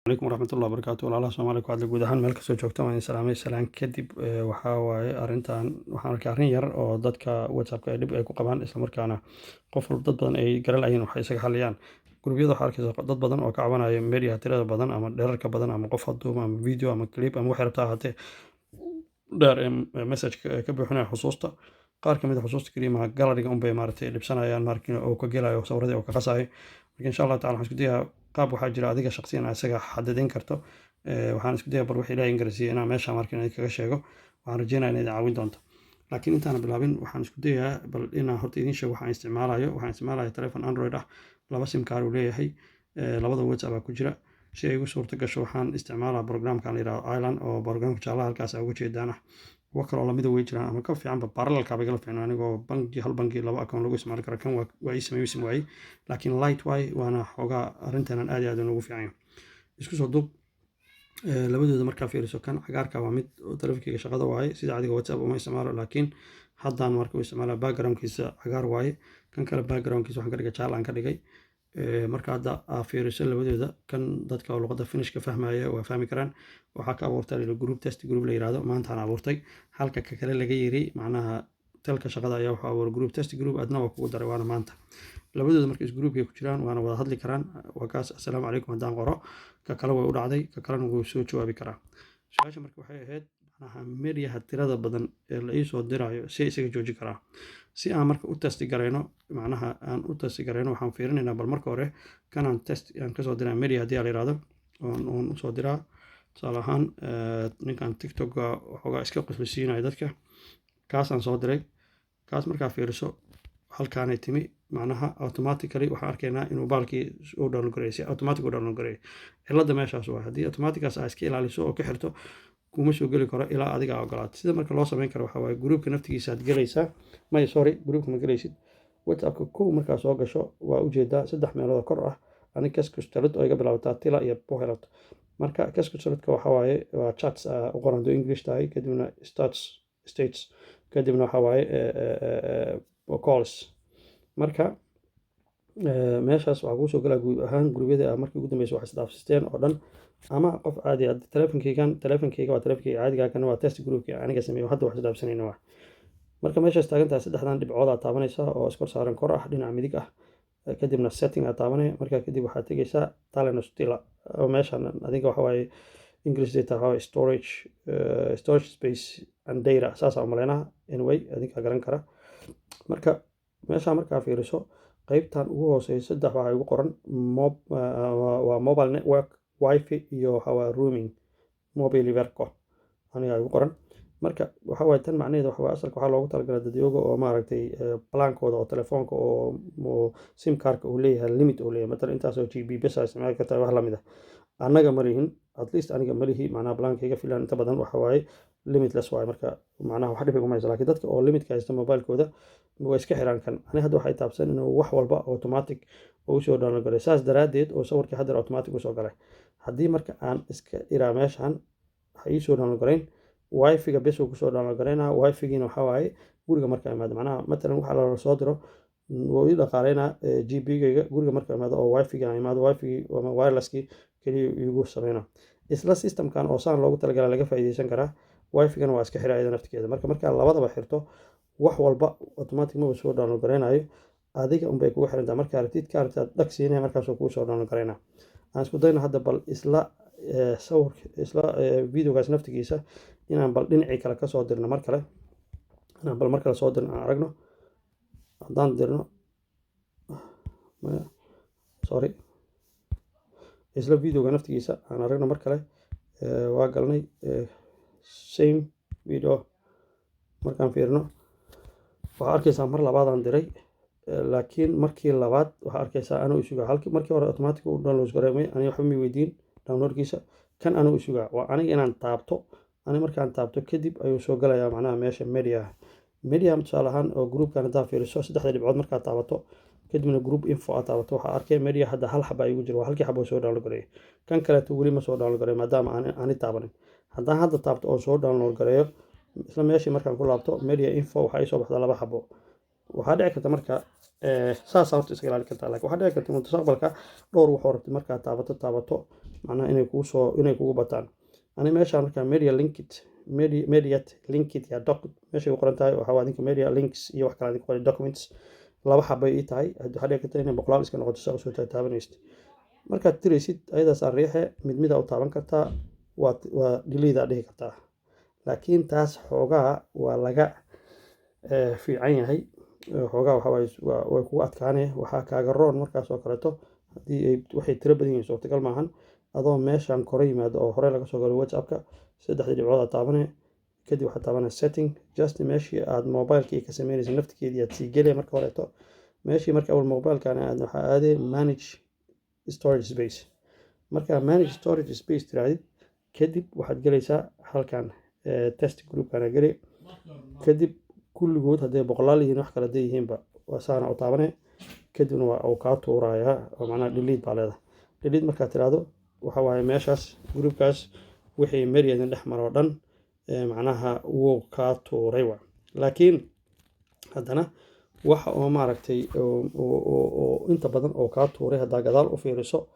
Calaykum waraxmatullahi wabarakaatu. Walaalaha Soomaaliya ku hadla guud ahaan meel kastoo joogta, waan idin salaamay. Salaan kadib, waxaa waaye arrintan waxaan arkay arrin yar oo dadka WhatsAppka ay dhib ay ku qabaan, islamarkaana qof walba, dad badan ay garan lahayn waxay isaga xaliyaan. Gurubyada waxaa arkaysa dad badan oo ka cabanaya media tirada badan ama dherarka badan, ama qof haduuma ama video ama clip ama waxay rabtaa ahaatee dheer ee message ka buuxinaya xusuusta. Qaar ka mid a xusuusta keliya maha, galleryga unbay maaragtay dhibsanayaan markii oo ka gelayo sawiradii oo ka qasayo. Marka insha Allah tacala waxaan isku dayaa, qaab waxaa jira adiga shaqsiyan aad isaga xadidin karto. Waxaan isku dayaa bar wixii Ilaahay ingarsiiyey inaan meesha marka idin kaga sheego. Waxaan rajeynaya inay idin caawin doonto, laakiin intaan bilaabin waxaan isku dayaa bal inaan horta idiin sheego waxaan isticmaalayo. Waxaan isticmaalaya telefon Android ah, laba SIM card uu leeyahay, labada WhatsApp aa ku jira. Si ay igu suurto gasho, waxaan isticmaalaa programkan la yidhahdo Island, oo programka jaalaha halkaas aa uga jeedaan ah. Kuwo kale oo lamida way jiraan ama ka fiicanba, parallelka bay kala fiicnaa. Anigoo bangi, hal bangi laba account lagu isticmaali karo, kan waa ii sameeyay waayey, laakiin lite waay, waana xoogaa arrintanan aad iyo aad ugu fiican yahay. Isku soo duub, labadooda markaa fiiriso, kan cagaarka waa mid telefonkeyga shaqada waaye. Sida adiga WhatsApp uma isticmaalo, laakiin haddaan marka u isticmaala backgroundkiisa cagaar waaye. Kan kale backgroundkiisa waxaan ka dhigay jaal aan ka dhigay. Marka hadda aa fiiriso labadooda, kan dadka oo luqadda Finishka fahmaya waa fahmi karaan. Waxaa ka abuurtay group test group la yirahdo, maantaan abuurtay, halka ka kale laga yiri macnaha telka shaqada ayaa wuxuu abuuray group test group, adna waa kugu daray, waana maanta. Labadooda marka is groupkay ku jiraan, waana wada hadli karaan. Waa kaas, "Assalaamu calaykum" haddaan qoro, ka kale way u dhacday, ka kalena wuu soo jawaabi karaa. Su-aasha marka waxay ahayd macnaha mediaha tirada badan ee la iisoo dirayo si isaga jooji karaa. Si aan marka u testi garayno, macnaha aan u testi garayno, waxaan fiirinaynaa bal marka hore kanaan test aan kasoo diraa media haddii la yirahdo oon usoo diraa. Tusaale ahaan, ninkan TikToka waxoogaa iska qoslisiinaya dadka, kaasaan soo diray. Kaas markaa fiiriso, halkaanay timi. Macnaha automatically waxaan arkaynaa inuu baalkii u download gareeyay, si automatic u download gareeyay. Cilladda meeshaas waa haddii automaticgaas aa iska ilaaliso oo ka xirto, kuma soo geli karo ilaa adiga aa ogolaato. Sida marka loo sameyn karo waxaa waaye, groupka naftigiisa aad gelaysaa. May, sorry, groupka ma gelaysid. WhatsAppka kow markaa soo gasho, waa ujeedaa saddex meelood oo kor ah. Ani keskustelut oo iga bilaabataa, tila iyo puhelut. Marka keskustelutka waxaa waaye waa chats u qoran hadduu English tahay, kadibna status, kadibna waxaa waaye calls. Marka meeshaas waxaa kuusoo galaa guud ahaan gurubyada markii ugu dambeysa wax isdhaafsisteen oo dhan, ama qof caadi ah. Telefonkeygan, telefonkeyga waa telefonkeyga caadiga, kan waa test groupki aniga sameeyo, hadda wax isdhaafsanayna waa. Marka meeshaas taagan tahay, saddexdan dhibcood aad taabanaysaa oo iskor saaran, kor ah, dhinaca midig ah, kadibna setting aad taabanaya. Markaa kadib waxaad tegeysaa tallennustila oo meeshan adiga waxa waaye English data, waxa waaye storage space and data, saasaa umaleynaa. Anyway, adinkaa garan kara. Marka meeshaa markaa fiiriso, qeybtan ugu hooseysa saddex waxaa igu qoran waa mobile network, WiFi iyo waxa waaye roaming, mobiiliverkko aniga igu qoran. Marka waxa waaye tan macnaheeda waxa waaye asalka waxaa loogu talagalay dadyooga oo maaragtay plankooda oo telefoonka oo SIM cardka uu leeyahay limit uu leeyahay, matalan intaasoo GB bes aa isticmaali kartaa, wax lamid ah. Annaga ma lihin, at least aniga ma lihi. Macnaha plankayga filan inta badan waxa waaye limitless waaye. Marka macnaha wax dhib iguma hayso, laakiin dadka oo limitka haysta mobilekooda waa iska xiraan kan. Ani hadda waxay taabsan inuu wax walba automatic oo usoo download galay, saas daraaddeed oo sawirkii haddeer automatic usoo galay. Haddii marka aan iska iraa meeshan ha iisoo download garayn, WiFiga bes uu kusoo download garaynaa. WiFigiina waxaa waaye guriga marka imaado, macnaha matalan waxa la soo diro wuu ii dhaqaaleynaa GB-gayga. Guriga marka imaado oo WiFiga aan imaado, WiFigii ama wirelesskii keliya iigu sameynaa. Isla systemkan oo saan loogu talagalay laga faa'iideysan karaa. WiFigana waa iska xira iyada naftigeeda. Marka markaa labadaba xirto, wax walba automatic maba soo download garaynayo, adiga unbay kugu xirantaa. Markaa rabtid ka rabtid dhag siinaya, markaasuu kuu soo download garaynaa. Aan isku dayno hadda bal isla sawir, isla videogaas naftigiisa inaan bal dhinacii kale kasoo dirno, mar kale inaan bal mar kale soo dirno, aan aragno haddaan dirno. Sorry, isla videoga naftigiisa aan aragno mar kale. Waa galnay, same video. Markaan fiirino, waxaa arkaysaa mar labaadaan diray, laakiin markii labaad waxaa arkaysaa anuu isugaa. Halkii markii hore automatic u download gareemay, aniga waxba mi weydiin downloadkiisa. Kan anuu isugaa, waa aniga inaan taabto. Ani markaan taabto kadib ayuu soo galayaa macnaha meesha media. Tusaale ahaan oo groupkan haddaa fiiriso, saddexda dhibcood markaad taabato, kadibna group info aad taabato, waxaa arkay media hadda hal xaba igu jira. Waa halkii xaba oo soo download gareeyay. Kan kaleeto weli ma soo download gareeyo maadaama aan ani taabanin. Haddaan hadda taabto oo soo download gareeyo, isla meeshii markaan ku laabto media info, waxaa ii soo baxda laba xabo. Waxaa dhici karta marka saasaa horta iska ilaalin kartaa, laakiin waxaa dhici karta mustaqbalka dhowr waxoo rabtay markaad taabato macnaha inay kugu soo, inay kugu bataan. Ani meeshaan marka media linked, media linked ya doc meeshay ku qoran tahay, waxaa waa adinka media links iyo wax kale adinka qoran, documents laba xabay ii tahay. Waxaa dhici karta inay boqolaal iska noqoto saa usoo taabanaysid. Markaad tiraysid, ayadaas aa riixe, mid mid aa u taaban kartaa, waa delete aa dhihi kartaa. Laakiin taas xoogaa waa laga fiican yahay. Xoogaa waxa waaye way kugu adkaanee. Waxaa kaaga roon markaas oo kaleeto, haddii ay waxay tiro badan yihiin, suurtagal maahan adoo meeshan kore yimaado oo hore laga soo galo WhatsAppka, saddexdii dhibcood aad taabanee, kadib waxaad taabanee setting. Just meeshii aad mobilekii ka sameynaysa naftigeedii aad sii gelaya marka horeeto. Meeshii marka awal mobilkan aad waxaa aadee manage storage space. Markaa manage storage space tirahdid, kadib waxaad gelaysaa halkan, test groupkana geli. Kadib kulligood hadday boqolaal yihiin, wax kale hadday yihiinba, waa saana u taabane, kadibna waa uu kaa tuurayaa oo macnaha delete baa leedahay. Delete markaad tiraahdo, waxa waaye meeshaas groupkaas wixii media-dan dhex maro oo dhan macnaha wuu kaa tuuray wa. Laakiin haddana waxa oo maaragtay oo inta badan oo kaa tuuray haddaa gadaal u fiiriso.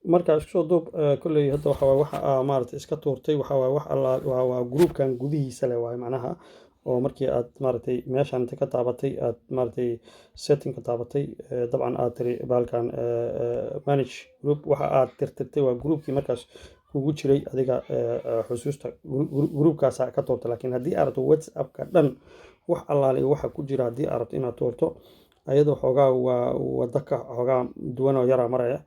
Marka isku soo duub, kolley hadda waxa waaye waxa aa maaragtay iska tuurtay, waxa waaye wax alla waa groupkan gudihiisa leh waaye, macnaha oo markii aad maaragtay meeshaan inta ka taabatay, aad maaragtay settingka taabatay, dabcan aad tiri baalkan manage group, waxa aad tirtirtay waa groupkii markaas kugu jiray adiga xusuusta, groupkaasa ka tuurtay. Laakiin haddii aad rabto WhatsAppka dhan, wax allaale iyo waxa ku jira, haddii aad rabto inaad tuurto, ayadoo xoogaa waa waddo ka xoogaa duwan oo yaraa maraya.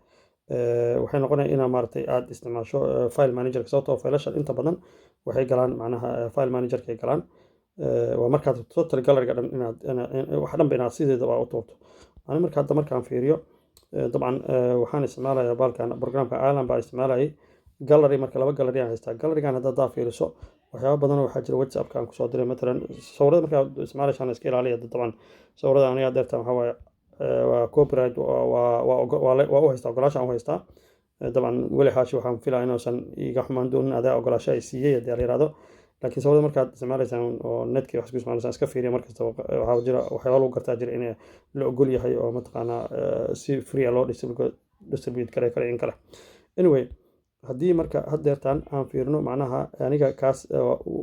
Waxay noqonaya inaa maaragtay aad isticmaasho file managerka, sababtoo faylasha inta badan waxay galaan macnaha file managerka ay galaan. Waa markaad total galleryga dhan inaad wax dhanba inaad sideedaba u tuurto. Ani marka hadda markaan fiiriyo, dabcan waxaan isticmaalayaa baalkan, programka Island baa isticmaalayay gallery. Marka laba gallery aan haystaa. Gallerygan hadda haddaa fiiriso, waxyaaba badan oo waxaa jira WhatsAppka aan kusoo diray. Matalan sawirada markaad isticmaalaysaan iska ilaaliya. Dabcan sawirada aniga deerta waxaa waaye waa copyright, waa u haystaa ogolaasha aan u haystaa. Dabcan weli xaashi waxaan filaa inuusan iga xumaan doonin adaa ogolaasho ay siiyey haddii la yiraahdo. Laakiin sawirada markaad isticmaalaysaan oo netkii wax isku isticmaalaysaan, iska fiiriya markasta. Waxaa jira waxyaaba lagu gartaa jira in la ogol yahay oo mataqaanaa si free ah loo distribute kare kale in kale. Anyway, haddii marka haddeertaan aan fiirino, macnaha aniga kaas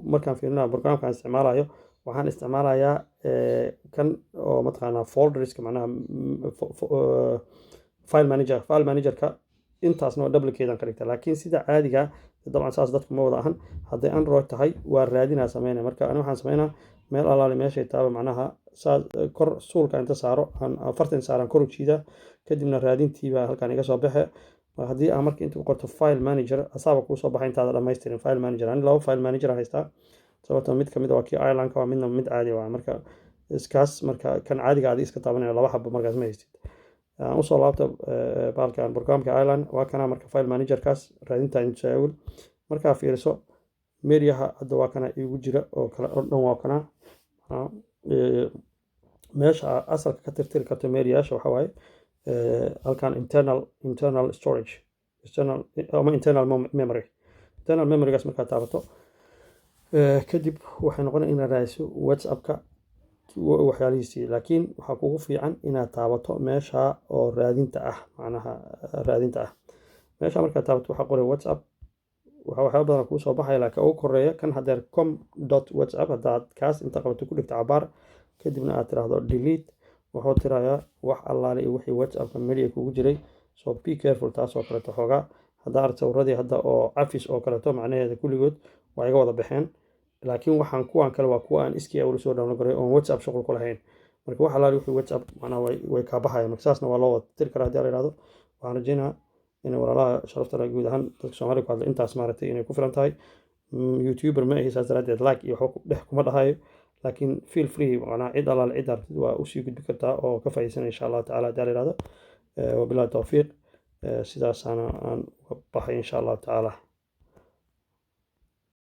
markaan fiirino programkaan isticmaalayo, waxaan isticmaalayaa kan oo mataqaanaa folderska, macnaha file manager. File managerka intaasna waa duplicate aan ka dhigta. Laakiin sida caadiga, dabcan saas dadku ma wada ahan. Hadday Android tahay, waa raadinaa sameynaya. Marka ani waxaan sameynaa meel allaale meeshay taaba, macnaha saa kor suulka inta saaro, aan afartan saaraan, kor u jiidaa, kadibna raadintiibaa halkan iga soo baxe. Haddii aan marka inta ku qorto file manager, asaaba kuu soo baxay intaada dhammaystirin file manager. Ani laba file manager aan haystaa, sababtoo mid kamid waa kii Islandka, waa midna mid caadi waa. Marka iskaas marka kan caadiga adi iska taabanaya, laba xabo markaas ma haystid. Aan usoo laabta baalkan, programka Island waa kana. Marka file managerkaas raadinta intaawil markaa fiiriso, mediaha hadda waa kana iigu jira oo kale oo dhan waa kana. Meesha asalka ka tirtiri karto mediayaasha waxaa waaye halkan, internal storage, external ama internal memory. Internal memorygaas markaad taabato, kadib waxay noqonaya inaad raadiso WhatsAppka waxyaalihiisii. Laakiin waxaa kugu fiican inaad taabato meesha oo raadinta ah, macnaha raadinta ah. Meesha markaad taabato, waxaa qoray WhatsApp, waxaa waxyaaba badan kuu soo baxaya, laakiin ugu koreeya kan hadeer com.whatsapp. Haddaad kaas inta qabato, ku dhigto cabaar, kadibna aad tiraahdo delete, wuxuu tirayaa wax allaale iyo wixii WhatsAppka media kugu jiray. So be careful taas oo kaleeto. Xoogaa haddaa aragto sawiradii hadda oo cafis oo kaleeto, macnaheeda kulligood waa iga wada baxeen. Laakiin waxaan kuwan kale waa kuwa aan iskii ula soo download garay oon WhatsApp shuqul ku lahayn. Marka wax allaale wixii WhatsApp macnaha way kaa baxayaan. Marka saasna waa loo wada tiri karaa haddii la yihahdo. Waxaan rajeynaa in walaalaha sharafta leh, guud ahaan dadka Soomaaliya ku hadla, intaas maaragtay inay ku filan tahay. YouTuber ma ahi, saas daraaddeed like iyo waxba dhex kuma dhahayo, laakiin feel free, macnaha cid allaale cid aragtid waa usii gudbi kartaa oo ka faa'iidaysanaya insha Allahu tacaala haddii la yihahdo. Wabillahi tawfiiq. Sidaasaana aan uga baxay insha Allahu tacaala.